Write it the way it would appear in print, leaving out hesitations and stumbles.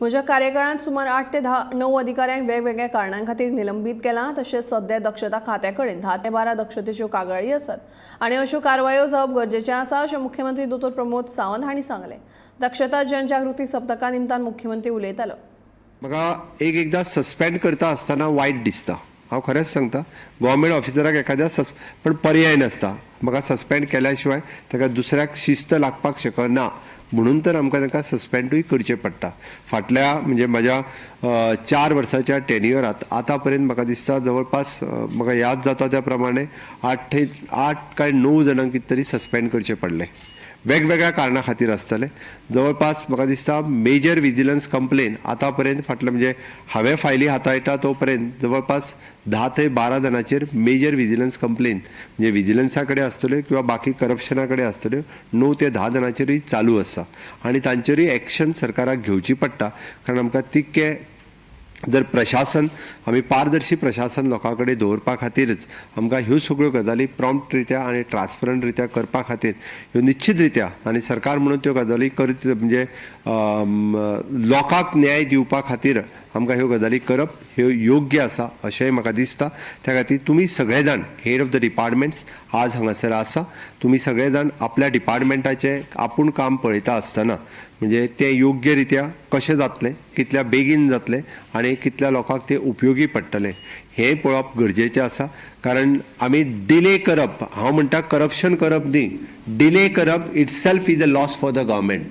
म्हज्या कार्यकाळांत सुमार 8 ते 10 9 अधिकाऱ्यांक वेगवेगळ्या कारणां खातीर निलंबीत केलां. तशेंच सध्या दक्षता खात्या कडेन 10 ते 12 दक्षतेच्यो कागाळी आसात आनी अश्यो कारवायो जावप गरजेचें आसा अशें मुख्यमंत्री दोतोर प्रमोद सावंत हांणी सांगलें. दक्षता जनजागृती सप्तका निमतान मुख्यमंत्री उलयतालो. म्हाका एक एकदां सस्पेंड करता आसतना वायट दिसता. हांव खरेंच सांगता, गव्हर्मेंट ऑफिसराक एखाद्या पण पर्याय नासता. म्हाका सस्पेंड केल्या शिवाय ताका दुसऱ्याक शिस्त लागपाक शकना, म्हणून तर आमकां तांकां सस्पेंडूय करचें पडटा. फाटल्या म्हणजे म्हाज्या 4 वर्साच्या टेन्युअरात आतां पर्यंत म्हाका दिसता जवळपास, म्हाका याद जाता त्या प्रमाणे 8 काय 9 जाणांक कितें तरी सस्पेंड करचें पडलें, वेगवेगळ्या कारणां खातीर आसतलें. जवळपास म्हाका दिसता मेजर विजिलन्स कंप्लेन आतां पर्यंत फाटल्या म्हणजे हांवें फायली हाताळटा तो पर्यंत जवळपास 10 ते 12 जाणांचेर मेजर विजिलन्स कंप्लेन, म्हणजे विजिलन्सा कडेन आसतल्यो किंवा बाकी करप्शना कडेन आसतल्यो, 9 ते 10 जाणांचेरूय चालू आसा आनी तांचेरूय एक्शन सरकाराक घेवची पडटा. कारण आमकां तितकें जर प्रशासन आमी पारदर्शी प्रशासन लोकां कडेन दवरपा खातीरच आमकां ह्यो सगळ्यो गजाली प्रॉम्प्ट रित्या आनी ट्रान्सपरंट रित्या करपा खातीर ह्यो निश्चित रित्या आनी सरकार म्हणून त्यो गजाली करीत, म्हणजे लोकांक न्याय दिवपा खातीर आमकां ह्यो गजाली करप ह्यो योग्य आसा अशेंय म्हाका दिसता. त्या खातीर तुमी सगळे जाण हेड ऑफ the departments आज हांगासर आसा. तुमी सगळे जाण आपल्या डिपार्टमेंटाचें आपूण काम पळयता आसतना म्हणजे तें योग्य रित्या कशें जातलें, कितल्या बेगीन जातलें आनी कितल्या लोकांक तें उपयोगी पडटलें हें पळोवप गरजेचें आसा. कारण आमी डिले करप, हांव म्हणटा करप्शन करप न्ही, डिले करप itself is a loss for the government.